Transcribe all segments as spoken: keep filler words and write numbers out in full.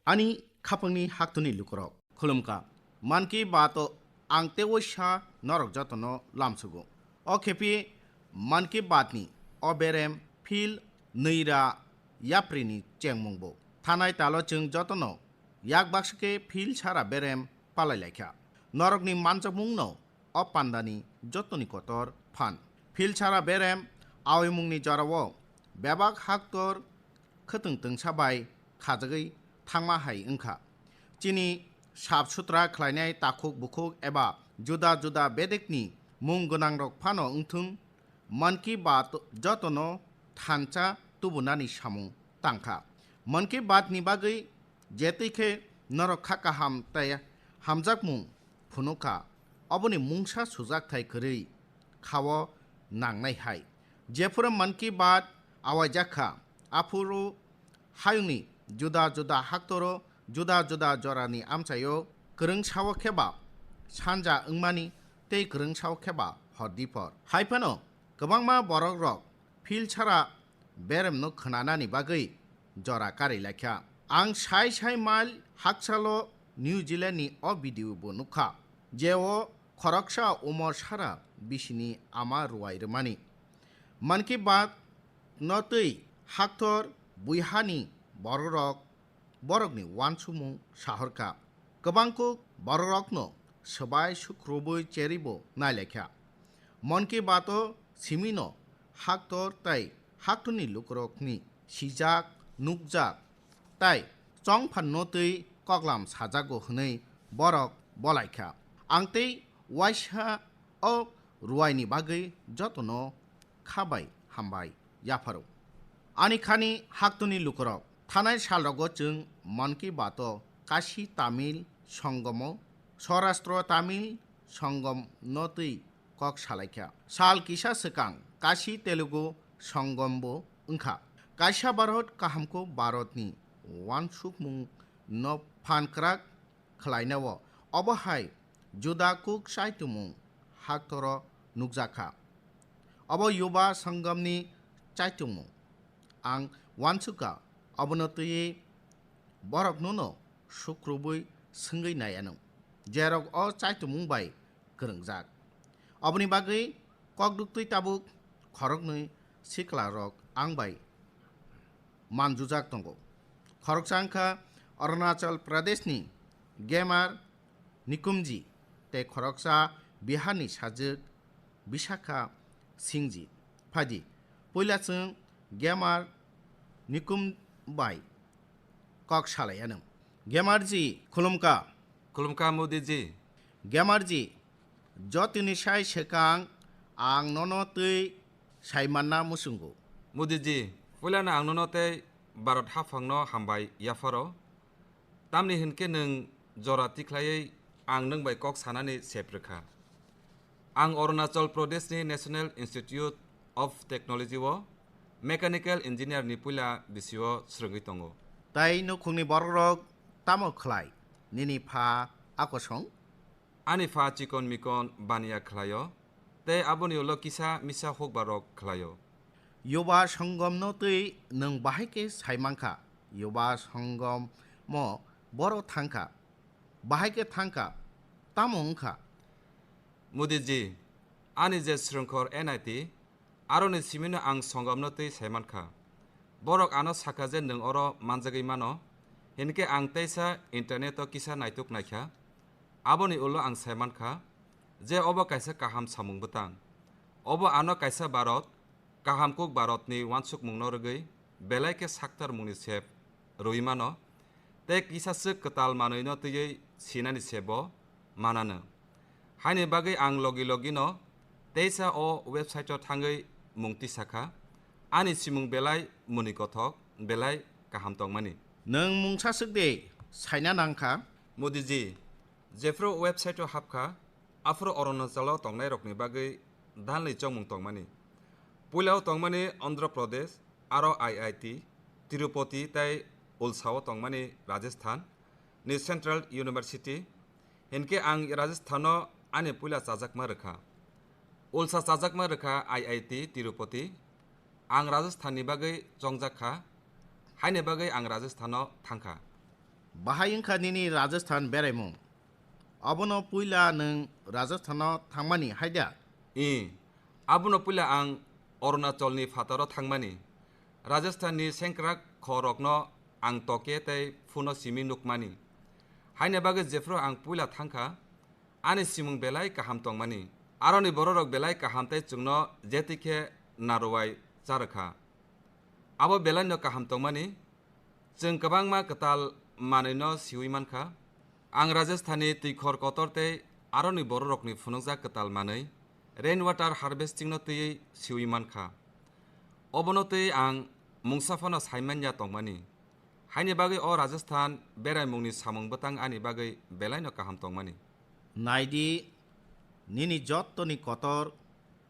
Ani khapangni haktuni lukurok, khulumkha. Mann Ki Baat o ang tei waisa norok jotono lamsugo. O khepi Mann Ki Baat ni o berem phil nwi ra yapri ni chengmung bo. Thanai talo chwng jotono yak baksa khe phil sara berem palai laikha. Norokni manjakmung no o pandani jotoni kotor phan. Phil sara berem aoimungni jorao bebak haktor khwtwng twngsa bai khajagwi thangma hai wngkha. Chini sap sutra khlainai takhuk bukhuk eba juda juda bedekni mung gwnangrok phano wngthung, Mann Ki Baat jotono thansa tubunani samung tangkha. Mann Ki Baat ni bagwi jetwi khe norok kha kaham tei hamjakmung phunukha, oboni mungsa sujakthai kwrwi khao nangnai hai. Jephuru Mann Ki Baat awaijak kha, aphuru hayungni juda juda haktoro juda juda jorani amchaio kwrwngsao kheba sanja wngmani tei kwrwngsao kheba hor dipor. Hai phano kwbangma borokrok phil sara beremno khwnanani bagwi jora karwi laikha. Ang sai sai mile hakchalo New Zealand ni o video bo nukha, je o khoroksa umor sara bisini ama ruwai rwmani. Mann Ki Baat no twi haktor buihani borokrok borokni uansukmung sahorkha. Kwbangkuk borokrokno swbai sukrubwi cherwibo nailaikha. Mann Ki Baat o simino haktor tei haktorni lukurokni sijak, nukjak tei chongphanno twi koklam sajago hwnwi borok bolaikha. Ang tei waisa o ruwaini bagwi jotono kha bai hambai yapharo. Ani khani haktuni lukurok, thanai salrogo chwng Mann Ki Baat o Kashi Tamil Sangomo, Saurashtra Tamil Sangom no twi kok salaikha. Sal kisa swkang Kashi Telugu Sangom bo wngkha. Kaisa Bharat kahamkuk Bharat ni uansukmung no phan kwrak khlainao obo hai juda kuk chaitumung haktoro nukjakha. Obo Yuba Sangamni chaitumung. Ang uansukha, obono twiwi boroknono sukrubwi swngwi naianw, jerok o chaitumung bai kwrwngjak. Oboni bagwi kokduk twi tabuk khoroknwi siklarok ang bai manjujak tongo. Khoroksa wngkha Arunachal Pradeshni Gemar Nikumji tei khoroksa Biharni sajwk Bisakha Singhji. Phaidi, puila chwng Gemar Nikum bai kok salai anw. Gemarji, khulumkha. Khulumkha Modiji. Gemarji, jotoni sai swkang ang nono twi sai manna muchungo. Modiji, puilano ang nono tei Bharat haphangno hambai yapharo. Tamni hinkhe nwng jora tikhlaiwi ang nwng bai kok sanani sep rwkha. Ang Arunachal Pradeshni National Institute of Technology o Mechanical Engineer ni puila bisio swrwngwi tongo. Tai nukhungni borokrok tamo khlai? Nini pha a kosong? Ani pha chikon mikon baniya khlaio, tei aboni ulo kisa misa hukbarok khlaio. Yuba Sangomno twi nwng bahai khe sai mankha, Yuba Sangomo boro thangkha, bahai khe thangkha, tamo wngkha? Modiji, ani je srwngkhor N I T, aroni simino ang Sangomno twi sai mankha. Borok ano sakha je nwng oro manjagwi mano, hinkhe ang teisa internet o kisa naituk naikha. Aboni ulo ang sai mankha je obo kaisa kaham samung bwtang. Obo ano kaisa Bharat, kahamkuk Bharatni uansukmungno rwgwi belai khe saktarmungni sep rwui mano, tei kisaswk kwtal manwino twiwi sinani sebo mananw. Haini bagwi ang logi logino teisa o website-o thangwi mung tisakha, ani simung belai mwnwi kothok, belai kaham tongmani. Nwng mungsa swk de saina nangkha? Modiji, jephru website-o hapkha, aphuru Arunachalo tongnairokni bagwi dalni chongmung tongmani. Puilao tongmani Andhra Pradesh, aro I I T, Tirupati tei Ulsao tongmani Rajasthan ni Central University. Hinkhe ang Rajasthano ani puila chajakma rwkha. Ulsa chajakma rwkha I I T Tirupati. Ang Rajasthanni bagwi chongjak kha, haini bagwi ang Rajasthano thangkha. Bahai wngkha nini Rajasthan beraimung? Abono puila nwng Rajasthano thangmani, hai da? Ih, abono puila ang Arunachalni phataro thangmani. Rajasthanni sengkrak khorokno ang toke tei phuno simi nukmani. Haini bagwi jephru ang puila thangkha, ani simung belai kaham tongmani. Aroni bororok belai kaham tei chwngno je twi khe narwai cha rwkha. Abo belaino kaham tongmani, chwng kwbangma kwtal manwino siui mankha. Ang Rajasthanni twikhor kotor tei aroni bororokni phunukjak kwtal manwi, rain water harvestingno twiwi siui mankha. Obono twi ang mungsa phano saimanya tongmani. Haini bagwi o Rajasthan beraimungni samung bwtang ani bagwi belaino kaham tongmani. Naidi, nini jottoni kotor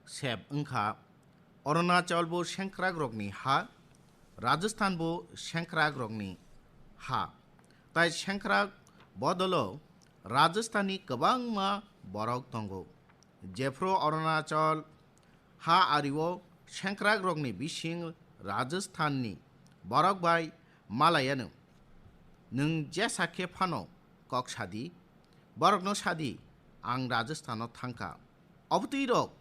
sep wngkha. Arunachal bo sengkrakrokni ha, Rajasthan bo sengkrakrokni ha. Tai sengkrak bodolo Rajasthanni kwbangma borok tongo. Jephru Arunachal ha ario sengkrakrokni bising Rajasthanni borok bai malayano. Nwng jesa khe phano kok sadi, borokno sadi, ang Rajasthano thangkha. Obotwi rok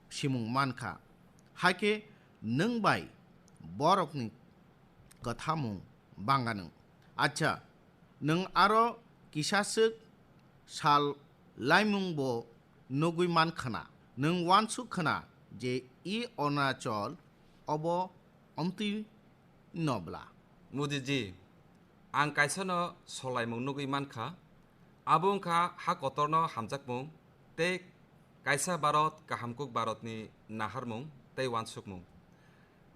simung mankha. Haikhe nwng bai borokni kwthamung banganw. Acha, nwng aro kisaswk sal laimungbo nugwi mankhwna. Nwng uansuk khwna je i Arunachal obo omtwi nobla. Modi ji, ang kaisano solaimung nugwi mankha. Abo wngkha ha kotorno hamjakmung tei kaisa Bharat, kahamkuk Bharatni naharmung tei uansukmung.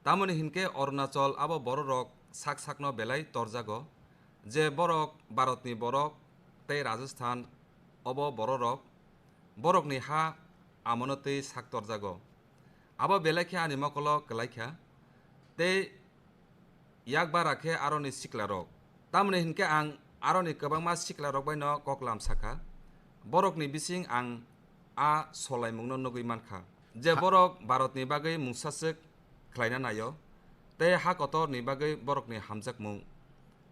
Tamoni hinkhe Arunachal abo bororok sak sakno belai torjago, je borok Bharatni borok tei Rajasthan obo bororok, borokni ha amono tei sak torjago. Abo belai khe ani mokolo kwlaikha tei yak bara khe aroni siklarok. Tamoni hinkhe ang aroni kwbangma siklarok baino koklam sakha, borokni bising ang a solaimungno nugwi mankha, je borok Bharatni bagwi mungsaswk khlaina naio tei ha kotorni bagwi borokni hamjakmung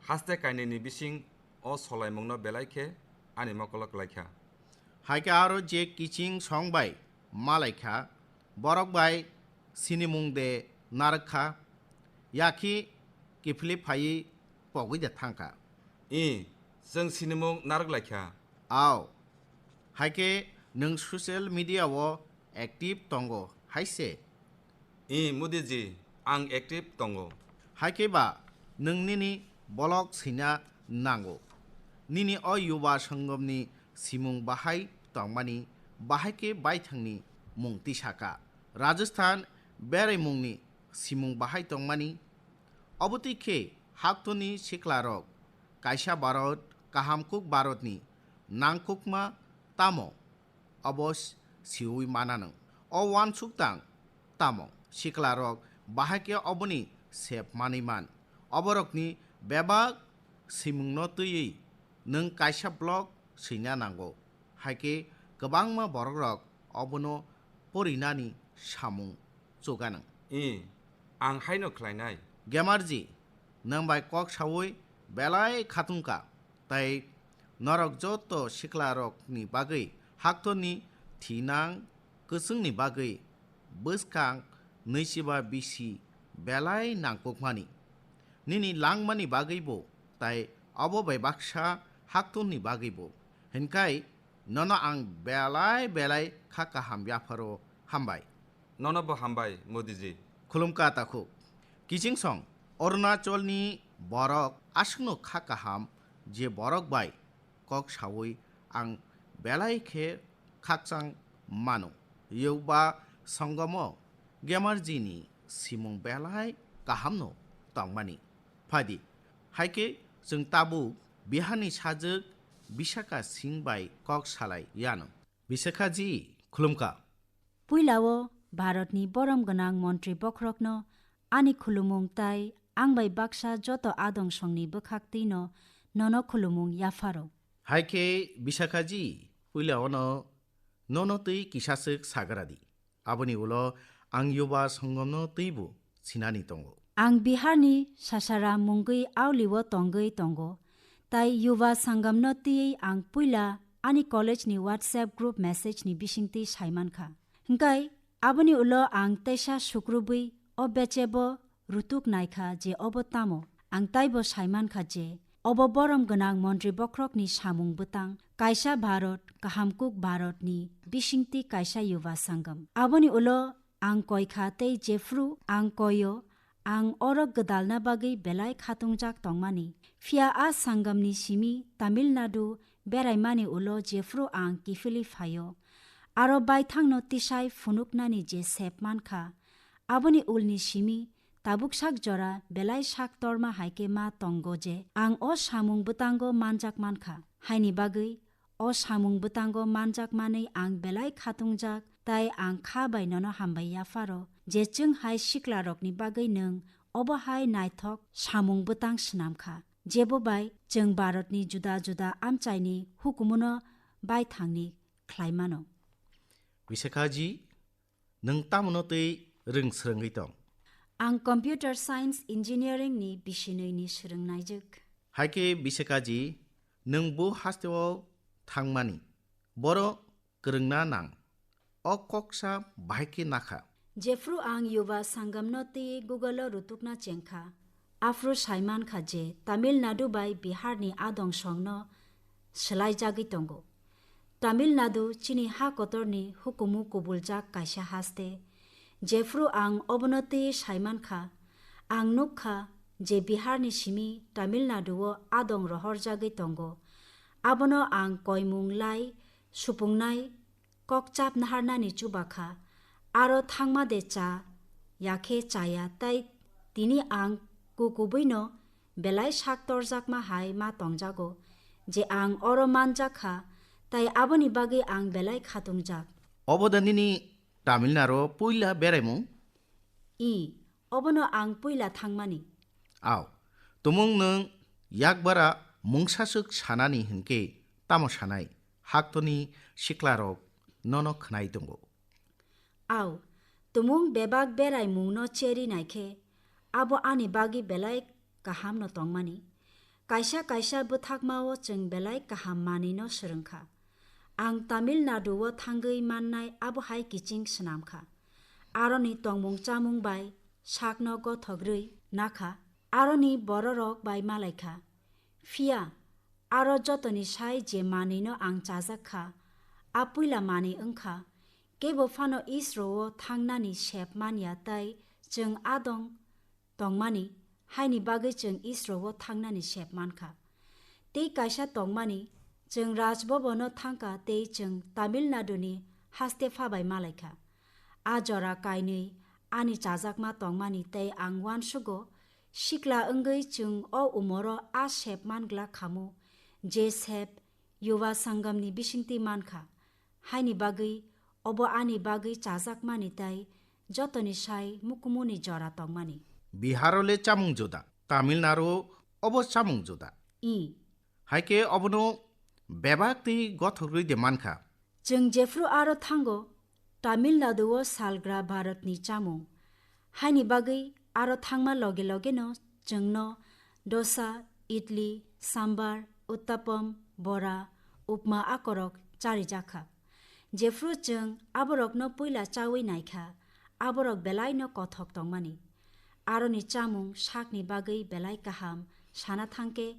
haste kainwini bising o solaimungno belai khe ani mokolo kwlaikha. Haikhe aro je kiching song bai malaikha, borok bai sinimung de narwkha, yakhe kiphilwi phaiwi pogwi de thangkha. Ih, chwng sinimung narwk laikha. Ao, haikhe nwng social media o active tongo hai se? Ih, Modi ji, ang active tongo. Haikhe ba nwng nini blog swina nango. Nini o Yuba Sangamni simung bahai tongmani, bahai khe baithangni mung tisaka. Rajasthan beraimungni simung bahai tongmani. Obotwi khe haktoni siklarok kaisa Bharat, kahamkuk Bharatni nangkukma tamo? Obo s-, siui mananw. O uansuk tang tamo? Siklarok bahai khe oboni sep manwi man. Oborokni bebak simungno twiwi nwng kaisa blog swina nango. Haikhe kwbangma borokrok obono porinani samung chuganw. Ih, ang haino khlainai. Gemarji, nwng bai kok saui belai khatungkha. Tai norok joto siklarokni bagwi haktorni thinang kwchwngni bagwi bwskang nwichiba bisi belai nangkukmani. Nini langmani bagwibo tai abo bai baksa haktorni bagwibo. Hinkhai nono ang belai belai kha kaham yapharo hambai. Nono bo hambai, Modiji. Khulumkha takhuk. Kiching song, Arunachalni borok aswkno kha kaham, je borok bai kok saui ang belai khe khakchang mano. Yuba Sangamo Gemarjini simung belai kahamno tongmani. Phaidi, haikhe chwng tabuk Biharni sajwk Bisakha Singh bai kok salai yano. Bisakha ji, khulumkha. Puilao Bharatni borom gwnang montri bokhorokno ani khulumung tai ang bai baksa joto adong songni bwkhaktwino nono khulumung yapharo. Haikhe Bisakha ji, puilaono nono twi kisaswk sagra di. Aboni ulo ang Yuba Sangamno twibo sinani tongo. Ang Biharni Sasaram mungwi aulio tongwi tongo, Tai Yuva Sangamno twiwi ang puila ani college ni WhatsApp group message ni bisingtwi saimankha. Hwnkhe aboni ulo ang teisa sukrubwi o bechebo rutuk naikha je obo tamo. Ang taibo saimankha je obo borom gwnang montri bokhorokni samung bwtang, kaisa Bharat, kahamkuk Bharat ni bisingtwi kaisa Yuva Sangam. Aboni ulo ang koikha tei jephru ang koio, ang oro gwdalna bagwi belai khatungjak tongmani. Phiya a Sangamni simi Tamil Nadu beraimani ulo jephru ang kiphilwi phaio, aro baithangno tisai phunuknani je sep mankha, aboni ulni simi tabuk sak jora belai sak torma hai khe ma tongo je ang o samung bwtango manjak mankha. Haini bagwi o samung bwtango manjak manwi ang belai khatungjak, tai ang kha bai nono hambai yapharo je chwng hai siklarokni bagwi nwng obo hai naithok samung bwtang swnamkha, jebo bai chwng Bharatni juda juda amchaini hukumuno baithangni khlai mano. Vishakhaji, nwng tamono twi rwng swrwngwi tong? Ang Computer Science Engineering ni bisinwi ni swrwng naijwk. Hai khe Vishakhaji, nwng bo hasteo thangmani, boro kwrwngna nang. O koksa bahai khe nakha. Jephru ang Yuva Sangamno twi Google o rutukna chengkha, aphru saimankha je Tamil Nadu bai Bihar ni adong songno swlaijagwi tongo. Tamil Nadu chini ha kotorni hukumu kubuljak kaisa haste. Jephru ang obono twi saimankha, ang nukkha je Bihar ni simi Tamil Nadu o adong rohorjagwi tongo. Abono ang koimung lai supungnai kokchap naharnani chubakha, aro thangma de cha ya khe chaya, tai tini ang kukubuino belai sak torjakma hai ma tongjago je ang oro manjakha, tai aboni bagwi ang belai khatungjak. Obo da nini Tamil Nadu puila beraimung? I, obono ang puila thangmani. Aw, tumung nwng yakbara mungsaswk sanani hinkhe tamo sanai? Haktoni siklarok nono khwnai tongo. Aw, tumung bebak beraimungno cheri naikhe abo ani bagwi belai kahamno tongmani. Kaisa kaisa bwthakmao chwng belai kaham manwino swrwngkha. Ang Tamil Nadu o thangwi mannai abo hai kiching swnamkha. Aroni tongmung chamung bai sakno gothok rwi nakha, aroni bororok bai malaikha. Phiya aro jotoni sai je manwino ang chajak kha, a puila manwi wngkha. Kebo phano Isro o thangnani sep manya tai chwng adong tongmani, haini bagwi chwng Isro o thangnani sep mankha. Tei kaisa tongmani, chwng Raj Bhavan o thangkha tei chwng Tamil Nadu ni haste pha bai malaikha. A jora kainwi ani chajakma tongmani tei ang uansugo, sikla wngwi chwng o umoro a sep man glak khamu, je sep Yuva Sangamni bisingtwi mankha. Haini bagwi obo ani bagwi chajakmani tai jotoni sai mukumuni jora tongmani. Biharo le chamung juda, Tamil Nadu obo chamung juda. I. Hai khe obono bebak twi gothok rwi de mankha. Chwng jephru aro thango, Tamil Nadu o salgra Bharatni chamung. Haini bagwi aro thangma loge loge no chwngno dosa, idli, sambar, uttapam, bora, upma akorok charijakha. Jephru chwng aborokno puila chawi naikha, aborok belaino kothok tongmani. Aroni chamung sakni bagwi belai kaham sana thangkhe,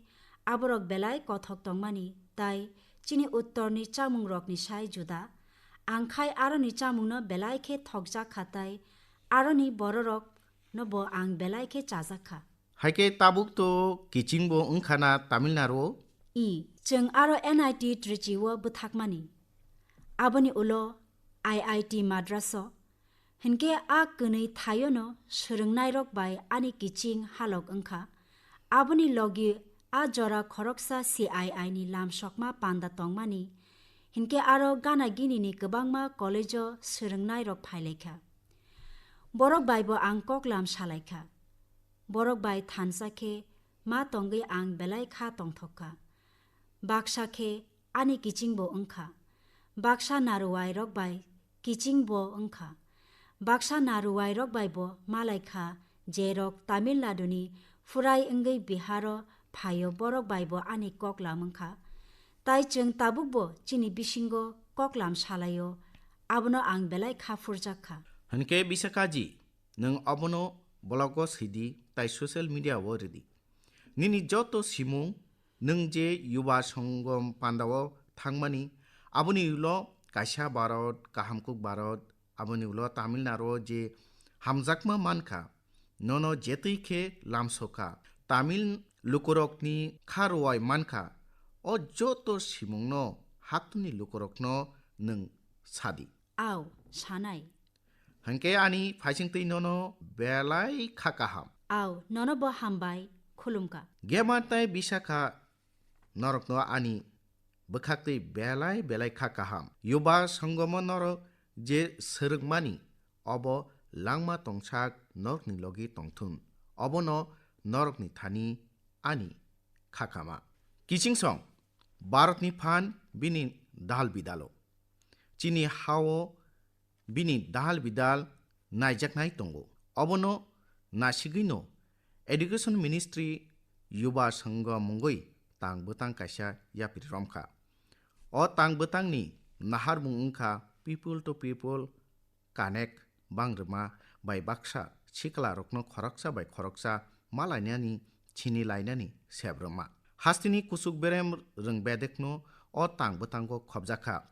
aborok belai kothok tongmani, tai chini uttorni chamungrokni sai juda. Ang khai aroni chamungno belai khe thokjak kha, tai aroni bororok no bo ang belai khe chajak kha. Hai khe tabuk to kiching bo wngkha na Tamil Nadu o? I, chwng aro N I T Trichy o bwthakmani. Aboni ulo I I T Madras o. Hinkhe a kwnwi thaio no swrwngnairok bai ani kiching halok wngkha. Aboni logi a jora khoroksa C I I ni lamsokma panda tongmani. Hinkhe aro gana gini ni kwbangma college o swrwngnairok phailaikha. Borok bai bo ang koklam salaikha. Borok bai thansa khe ma tongwi ang belai kha tongthok kha. Baksa khe ani kiching bo wngkha. Baksa naruwai rok bai kiching bo wngkha. Baksa naruwai rok bai bo malai kha, je rok Tamil Nadu ni phurai wngwi Bihar o phaio, borok bai bo ani koklam wngkha. Tai chwng tabukbo chini bisingo koklam salaio, abono ang belai kha phurjak kha. Hinkhe Bisakha ji, nwng obono blogo swidi tai social media o ridi. Nini joto simung, nwng je Yuba Sangam pandao thangmani, aboni ulo kaisa Bharat, kahamkuk Bharat, aboni ulo Tamil Nadu o je hamjakma mankha, nono jetwi khe lamsokha. Tamil lukurokni kha rwai mankha, o joto simungno haktwni lukurokno nwng sadi. Ao, sanai. Hinkhe ani phaisingtwi nono belai kha kaham. Ao, nono bo hambai, khulumkha. Gema tai Bisakha, norokno ani bwkhaktwi belai belai kha kaham. Yuba Sangamo norok je swrwngmani, obo langma tongsak norokni logi tongthun. Obono norokni thani ani kha kama. Kiching song, Bharatni phan bini dal bidalo. Chini hao bini dal bidal naijaknai tongo. Obono nasigwino Education Ministry Yuba Sangha mungwi tang bwtang kaisa yapri romkha. O tang bwtangni naharmung wngkha People to People Connect, bangrwma bai baksa siklarokno khoroksa bai khoroksa malainani, chini lainani sebrwma. Hasteni kuchuk berem rwng bedekno o tang bwtango khobjakha.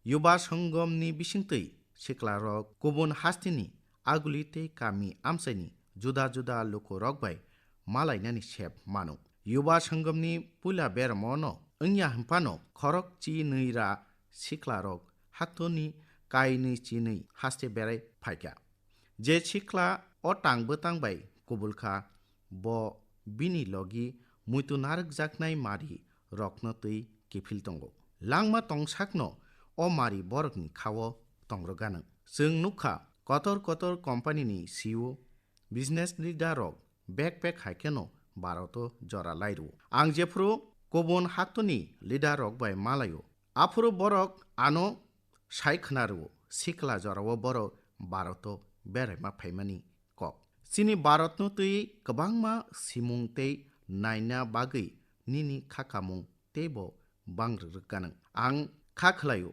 Yuba Sanghamni bisingtwi siklarok kubun hasteni aguli tei kami amchaini juda juda lukurok bai malainani sep mano. Yuba Sanghamni puila bermo no wngya hwnphano khorok chi nwi ra siklarok haktoni kainwi chinwi haste berai phaikha. Je sikla o tang bwtang bai kubulkha, bo bini logi muitu narwkjaknai mari rokno twi kiphil tongo. Langma tongsakno o mari borokni khao tongrwganw. Chwng nukha, kotor kotor company ni C E O, business leader rok bek bek hai kheno Bharat o jora lai rwo. Ang jephuru kubun haktoni leader rok bai malaio, aphuru borok ano sai khna rwo, sikla jorao borok Bharat o beraima phaimani kok. Chini Bharat no twi kwbangma simung tei naina bagwi nini kha kamung teibo bang rwrwk ganang. Ang kha khlaio,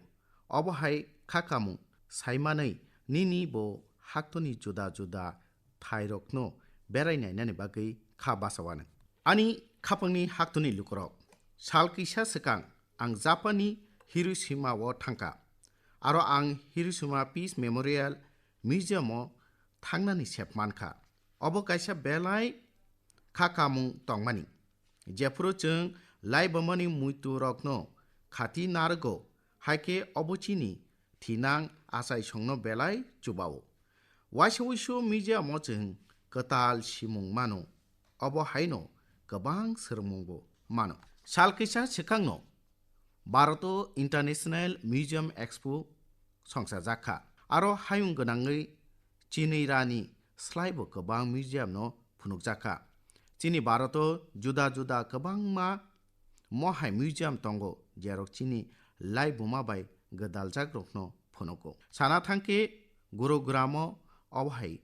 obo hai kha kamung saimanwi nini bo haktoni juda juda thairokno berai nainani bagwi kha bachawanang. Ani khapangni haktoni lukurok, sal kisa swkang ang Japanni Hiroshima o thangkha. Aro ang Hiroshima Peace Memorial Museum o thangnani sep mankha. Obo kaisa belai kha kamung tongmani. Jephuru chwng laibumani muitu rokno khati narwgo, hai khe obo chini thinang achaisongno belai chubao. Waisa wuisu museum o chwng kwtal simung mano, obo haino kwbang swrwngmungbo mano. Sal kisa swkangno Bharat o International Museum Expo songchajakha. Aro hayung gwnangwi chinwi rani slaibo kwbang museum no phunukjakha. Chini Bharat o juda juda kwbangma mohai museum tongo, jerok chini laibuma bai gwdaljakrokno phunugo. Sana thangkhe Gurugram o obo hai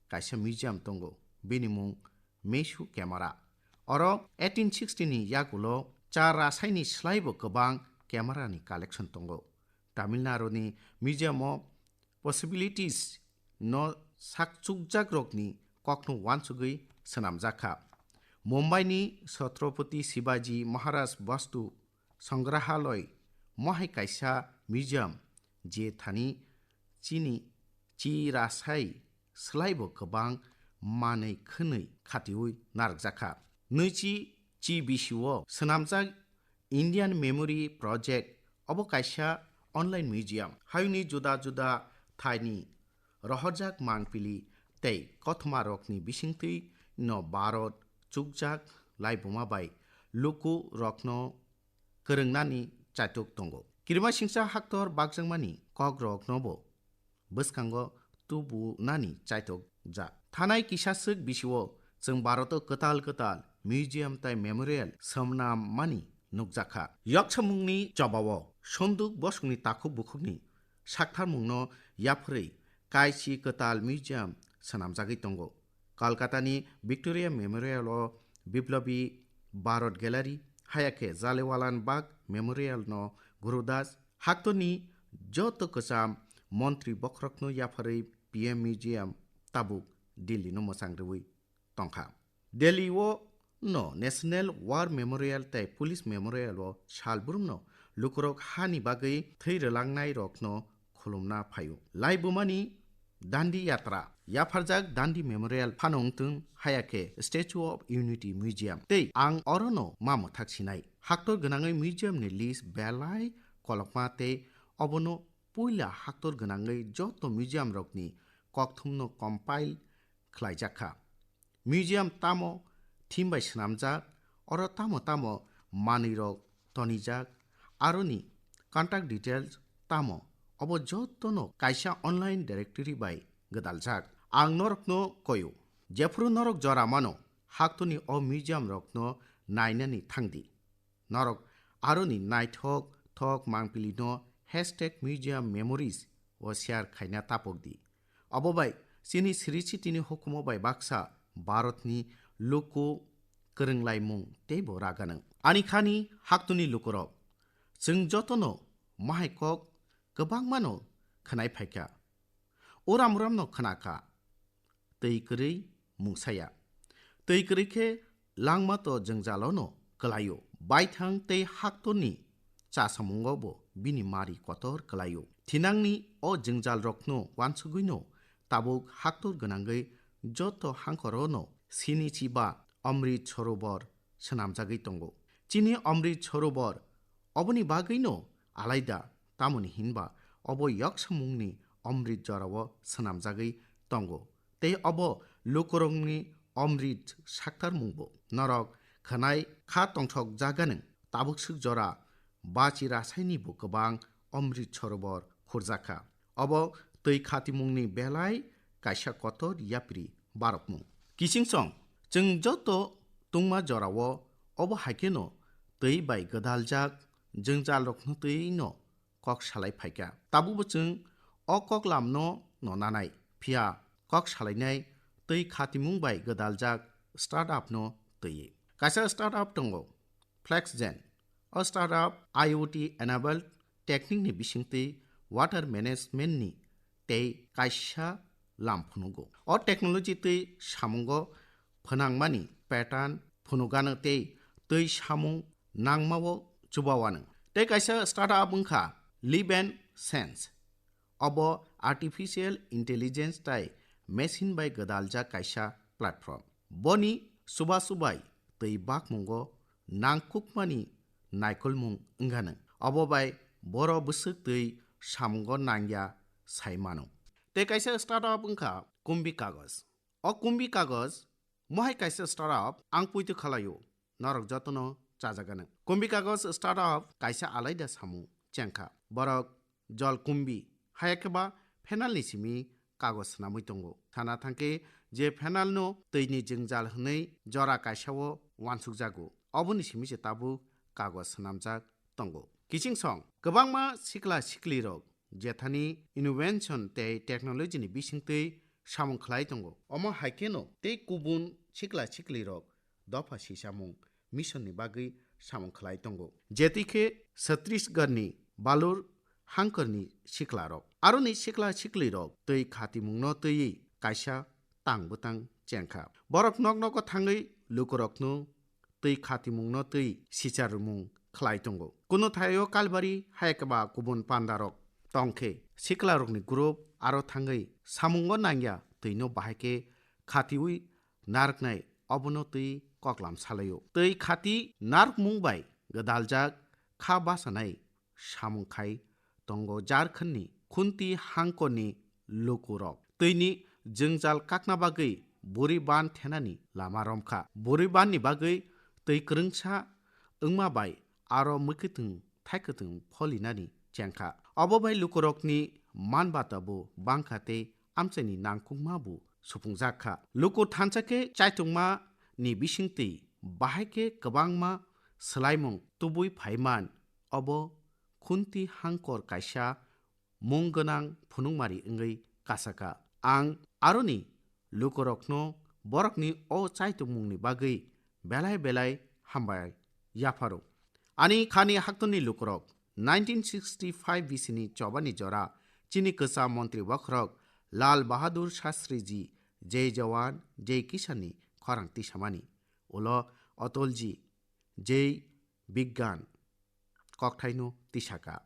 kaisa museum tongo, bini mung Mesu camera. Oro eighteen sixty ni yagulo cha rasaini slaibo kwbang camera ni collection tongo. Tamil Nadu ni museum o possibilities no sakchukjakrokni kokno uansugwi swnamjakha. Mumbai ni Chhatrapati Shivaji Maharaj Vastu Sangrahalay mohai kaisa museum, je thani chini chi rasai slaibo kwbang manwi khwnwi khatiwi narwkjakha. Nwichi chi bisio swnamjak Indian Memory Project, obo kaisa online museum. Hayungni juda juda thaini rohorjak mangpili tei kothoma rokni bisingtwi no Bharat chukjak laibuma bai luku rokno kwrwngnani chaitok tongo. Kirimasingcha haktor bakjakmani kok roknobo bwskango tubunani chaitok jak. Thanai kisa swk bisio chwng Bharat o kwtal kwtal museum tai memorial swnam mani nukjakha. Yoksamungni chobao Sonduk bosongni takhuk bukhukni saktharmungno yapharwi kaisi kwtal museum swnamjagwi tongo. Kolkatani Victoria Memorial o Biplobi Bharat Gallery, haya khe Jalianwala Bagh Memorial no Guru Das, haktorni joto kwcham montri bokhorokno yapharwi P M Museum tabuk Delhi no mwchang rwui tongkha. Delhi o no National War Memorial tei Police Memorial o salbrumno lukurok hani bagwi thwi rwlangnai rokno khulumna phaio. Laibumani Dandi Yatra, yapharjak Dandi Memorial phano wngtwng, haya khe Statue of Unity Museum tei ang orono ma mwthak sinai. Haktor gwnangwi museum ni list belai kolokma tei obono puila haktor gwnangwi joto museum rokni kokthumno compile khlaijak kha. Museum tamo theme bai swnamjak, oro tamo tamo manwirok tonijak, aroni contact details tamo, obo jotono kaisa online directory bai gwdaljak. Ang norokno koyo, jephuru norok jora mano, haktorni o museum rokno nainani thangdi. Norok aroni naithok thok mangpili no hashtag museum memories o share khaina tapok di. Abo bai chini siri chitini hukumo bai baksa Bharatni luku kwrwnglaimung teibo raganwng. Ani khani haktuni lukurok, chwng jotono mahai kok kwbangmano khwnai phaikha. Uram uramno khwnakha. Twi kwrwi mungsaya. Twi kwrwi khe langma to jwngjalono kwlaio. Baithang tei haktorni chasamungo bo bini mari kotor kwlaio. Thinangni o jwngjalrokno uansugwino tabuk haktor gwnangwi joto hangkorono sini chiba Amrit Sarovar swnamjagwi tongo. Chini Amrit Sarovar oboni bagwino alaida, tamoni hinba obo yoksamungni Amrit jorao swnamjagwi tongo. Tei obo lukurokni Amrit saktarmungbo. Norok khwnai kha tongthok jaganwng, tabuk swk jora bachi rasainibo kwbang Amrit Sarovar khurjakha. Obo twi khatimungni belai kaisa kotor yapri barokmung. Kichingsong, chwng joto tungma jorao obo hai kheno twi bai gwdaljak jwngjalrokno twino kok salai phaikha. Tabukbo chwng o koklamno no nanai, phiya kok salainai twi khatimung bai gwdaljak startup no twi. Kaisa startup tongo, FlexGen. O startup I O T enabled technique ni bisingtwi water management ni tei kaisa lam phunugo. O technology twi samungo phwnangmani pattern phunugano tei twi samung nangmao chubawano. Tei kaisa startup wngkha Live and Sense. Obo artificial intelligence tai machine bai gwdaljak kaisa platform. Boni chubachu bai twi bakmungo nangkukmani naikolmung wngano. Obo bai boro bwswk twi samungo nangya sai mano. Tei kaisa startup wngkha Kumbi Kagos. O Kumbi Kagos mohai kaisa startup ang poito khalaio, norok jotono chajagano. Kumbi Kagos startup kaisa alaida samung chengkha. Borok jol kumbi, hayakhe ba phenalni simi kagoj swnamwi tongo. Sana thangkhe je phenalno twini jwngjal hwnwi jora kaisao uansukjago, oboni simi se tabuk kagoj swnamjak tongo. Kichingsong kwbangma sikla siklirok jethani innovation tei technology ni bisingtwi samung khlai tongo. Omo hai kheno tei kubun sikla siklirok dopha sisamung mission ni bagwi samung khlai tongo. Jetwi khe Chhattisgarh ni Balur hangkor ni sikla rok. Aroni sikla sikli rok twi khatimung no twiwi kaisa tang bwtang chengkha. Borok nok nogo thangwi lukurok no twi khatimung no twi sichar rwmung khlai tongo. Kuno thaio Kalbari hai khe ba kubun panda rok tongkhe sikla rokni group aro thangwi samungo nangya twi no bahai khe khatiwi narwknai obono twi koklam salaio. Twi khati narwkmung bai gwdaljak kha basanai samung khai tongo Jharkhand ni Khunti hangkor ni luku rok. Twi ni jwngjal kakna bagwi buri ban thenani lama romkha. Buri ban ni bagwi twi kwrwngsa wngma bai aro mwkhwtwng thaikwtwng pholinani chengkha. Obo bai lukurokni manbata bo bangkha tei amchaini nangkukma bo supungjak kha. Luku thansa khe chaitungma ni bisingtwi bahai khe kwbangma swlaimung tubui phaiman, obo Khunti hangkor kaisa mung gwnang phunukmari wngwi kasakha. Ang aroni lukurokno borokni o chaitungmungni bagwi belai belai hambai yapharo. Ani khani haktoni lukurok nineteen sixty five bisini chobani jora chini kwcham montri bokhorok Lal Bahadur Shastri ji Jai Jawan Jai Kisan ni khorang tisamani. Ulo Atal ji Jai Bigyan kokthaino tisaka.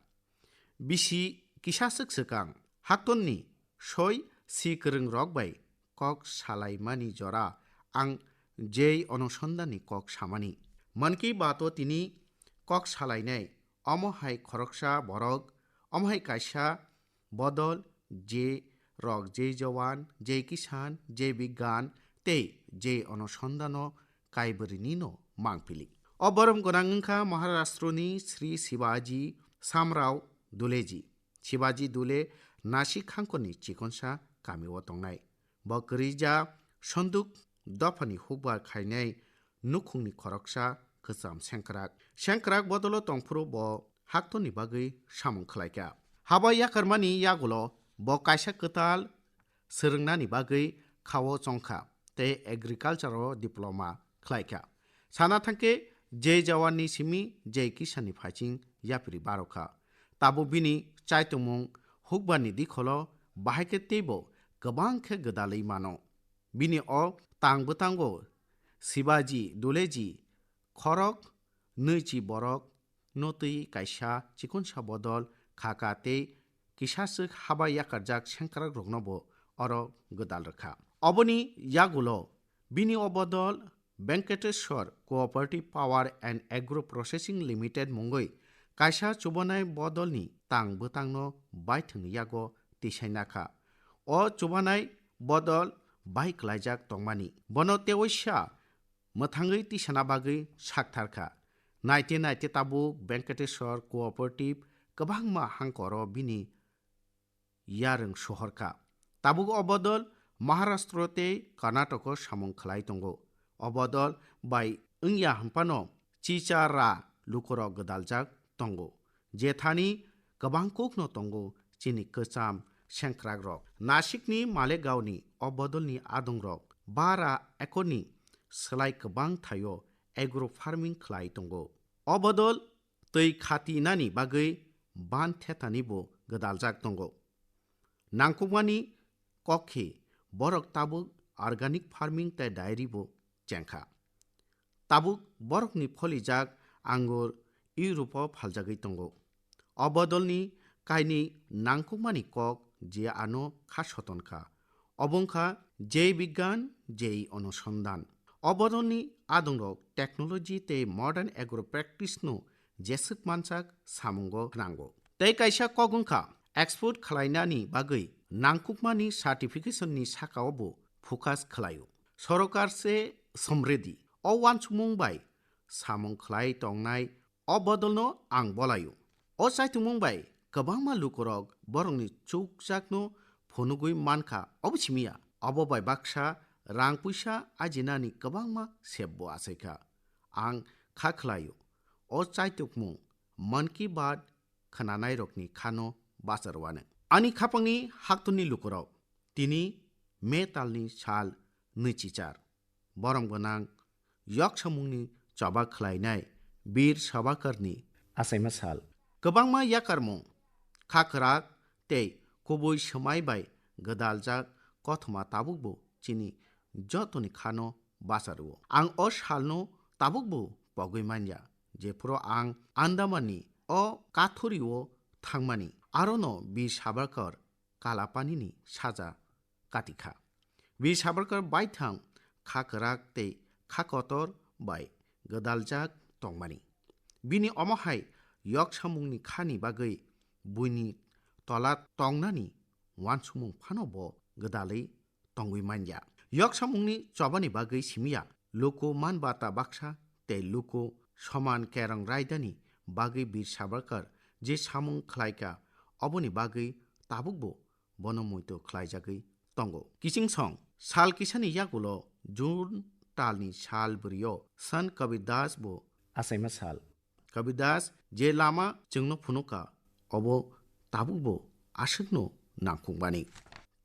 Bisi kisaswk swkang, haktonni soi si kwrwngrok bai kok salaimani jora ang Jai Anusandhanni kok samani. Mann Ki Baat o tini kok salainai, omo hai khoroksa borok, omo hai kaisa bodol, je rok Jai Jawan, Jai Kisan, Jai Bigyan tei Jai Anusandhano kaibrwini no mangpili. O borom gwnang wngkha Maharashtroni Sri Shivaji Shamrao Dhuleji. Shivaji Dhule Nashik hangkorni chikonsa kamio tongnai. Bo kwrwija sonduk dophani hukbar khainai nukhungni khoroksa kwcham sengkrak. Sengkrak bodolo tongphuru bo haktoni bagwi samung khlaikha. Haba yakarmani yagulo bo kaisa kwtal swrwngnani bagwi khao chongkha tei agriculture o diploma khlaikha. Sana thangkhe Jai Jawan ni simi Jai Kisan ni phaiching yapri barokha. Tabuk bini chaitongmung hukbar ni dikholo bahai khe teibo kwbang khe gwdalwi mano. Bini o tang bwtango Shivaji Dhuleji khorok nwichi borok no twi kaisa chikonsa bodol khaka tei kisaswk haba yakarjak sengkrakrokno bo oro gwdal rwkha. Oboni yagulo bini o bodol Venkateshwar Cooperative Power and Agro Processing Limited mungwi kaisa chubanai bodolni tang bwtangno baithangni yago tisainakha. O chubanai bodol bai klaijak tongmani. Bono tewaisa mwthangwi tisana bagwi saktharkha. Naite naite tabuk Venkateshwar Cooperative kwbangma hangkoro bini yarwng sohorkha. Tabuk o bodol Maharashtra tei Karnataka samung khlai tongo. O bodol bai wngya hwnphano chicha ra lukurok gwdaljak tongo. Jethani kwbang kokno tongo chini kwcham sengkrakrok. Nasikni Malegaonni o bodolni adongrok bara ekorni slai kwbang thaio agro farming khlai tongo. O bodol twi khatinani bagwi ban thetani bo gwdaljak tongo. Nangkukmani kok khe borok tabuk organic farming tei dairy bo chengkha. Tabuk borokni pholijak angur Europe-o phaljagwi tongo. O bodolni kainwi nangkukmani kok je ano kha soton kha, obo wngkha Jai Bigyan, Jai Anusandhan. O bodolni adongrok technology tei modern agro practice-no jeswk mansak samungo nango. Tei kaisa kok wngkha export khlainani bagwi nangkukmani certification-ni sakao bo focus khlaio. Sorokar se Samriddhi o uansukmung bai samung khlai tongnai o bodolno ang bolaio. O chaitungmung bai kwbangma lukurok borokni chukjakno phunugwi mankha, obo simiya. Obo bai baksa rang puisa ajinani kwbangma sepbo achaikha. Ang kha khlaio, o chaitokmung Mann Ki Baat khnanairokni khano bacharwano. Ani khapangni haktuni lukurok tini May talni sal nwichichar. Borom gwnang yoksamungni choba khlainai Bir Savarkarni achaima sal. Kwbangma yakarmung, kha kwrak tei kubui swmai bai gwdaljak kothoma tabukbo chini jotoni khano bacharwo. Ang o salno tabukbo pogwi manya, jephuru ang Andamanni o kathurio thangmani, arono Bir Savarkar Kalapanini saja katikha. Bir Savarkar baithang kha kwrak tei kha kotor bai gwdaljak tongmani. Bini omo hai yoksamungni khani bagwi buini tola tongnani uansukmung phano bo gwdalwi tongwi manya. Yoksamungni chobani bagwi simiya, luku man bata baksa tei luku soman kerong raidani bagwi Bir Savarkar je samung khlaika, oboni bagwi tabukbo bono muitu khlaijagwi tongo. Kichingsong sal kisani yagulo June talni sal bwrwio Sant Kabir Das bo achaima sal. Kabir Das je lama chwngno phunuka, obo tabukbo aswkno nangkukmani.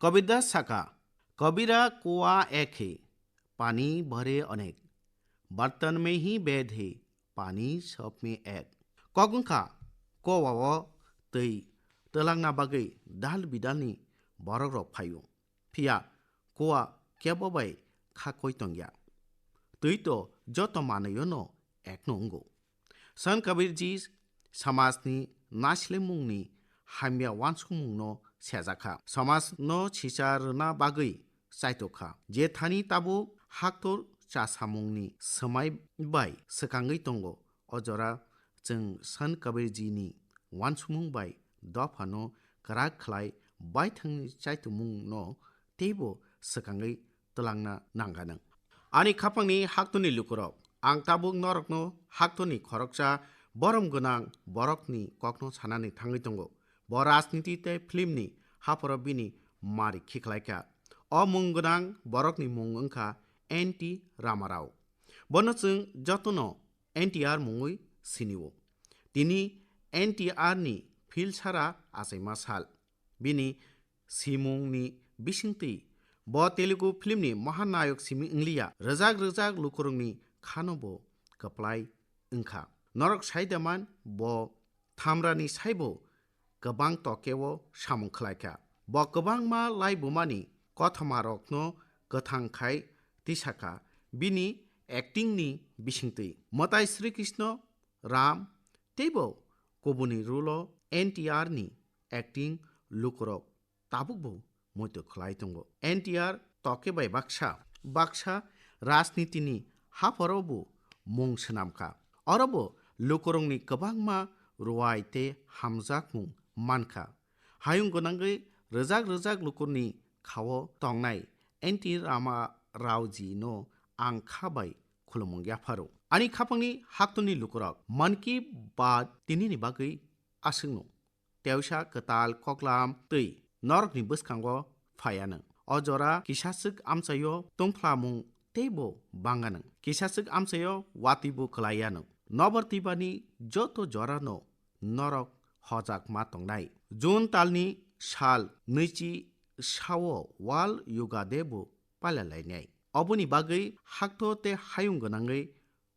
Kabir Das saka, "Kabira kuwa ek hai, pani bhare anek, Bartan mein hi bhed hai, pani sab mein ek. Kok wngkha, kowa o twi twlangna bagwi dal bidalni borok rok phaio. Phiya kowa kebo bai kha koi tongya. Twi to joto manwio no ekno wngo. Sant Kabirji samajni naislemungni hamya uansukmungno sejakha. Samajno sisa rwna bagwi chaitokha. Je thani tabuk haktor chasamungni swmai bai swkangwi tongo, o jora chwng Sant Kabirjini uansukmung bai dophano kwrak khlai baithangni chaitomungno teibo swkangwi twlangna nangganang. Ani khapangni haktorni lukurok, ang tabuk norokno haktorni khoroksa borom gwnang borokni kokno sanani thangwi tongo. Bo rajniti tei filmni haphoro bini mari khiklaikha. O mung gwnang borokni mung wngkha N T Rama Rao. Bono chwng jotono N T R mungwi sinio. Tini N T R ni philsara achaima sal. Bini simungni bisingtwi bo Telugu filmni mahanayok simi wngliya, rwjak rwjak lukurokni khano bo kwplai wngkha. Norok sai da man, bo Thamrani saibo kwbang tokeo samung khlaikha. Bo kwbangma laibumani kothomarokno kwthang khai tisakha. Bini acting ni bisingtwi mwtai Sri Krishna, Ram teibo kubuni role o N T R ni acting lukurok tabukbo muitu khlai tongo. N T R toke bai baksa, baksa rajnitini haphorobo mung swnamkha. Orobo lukurokni kwbangma ruwai tei hamjakmung mankha. Hayung gwnangwi rwjak rwjak lukurni khao tongnai N T Rama Raoji no ang kha bai khulumung yapharo. Ani khapangni haktorni lukurok, Mann Ki Baat tinini bagwi aswkno tewsa kwtal koklam twi norokni bwskango phaiyanw. O jora kisaswk amchaio tongphlamung teibo banganw. Kisaswk amchaio watwibo kwlaiyanw. Nobar twibani joto jorano norok hojak ma tongnai. June talni sal nwichi sao World Yoga Day bo pailalainai. Oboni bagwi hakto tei hayung gwnangwi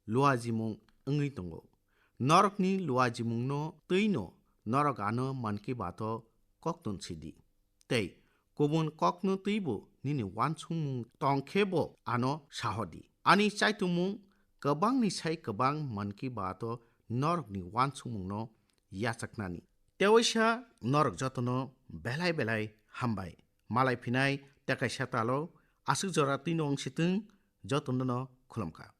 luajimung wngwi tongo. Norokni luajimungno twino norok ano Mann Ki Baat o koktun sidi. Tei kubun kokno twibo nini uansukmung tongkhe bo ano sahordi. Ani chaitumung kwbangni sai kwbang Mann Ki Baat o norokni uansukmungno yachaknani. Tewaisa norok jotono belai belai hambai. Malai phinai tekaisa talo aswk jora twino wngsitwng, jotono no khulumkha.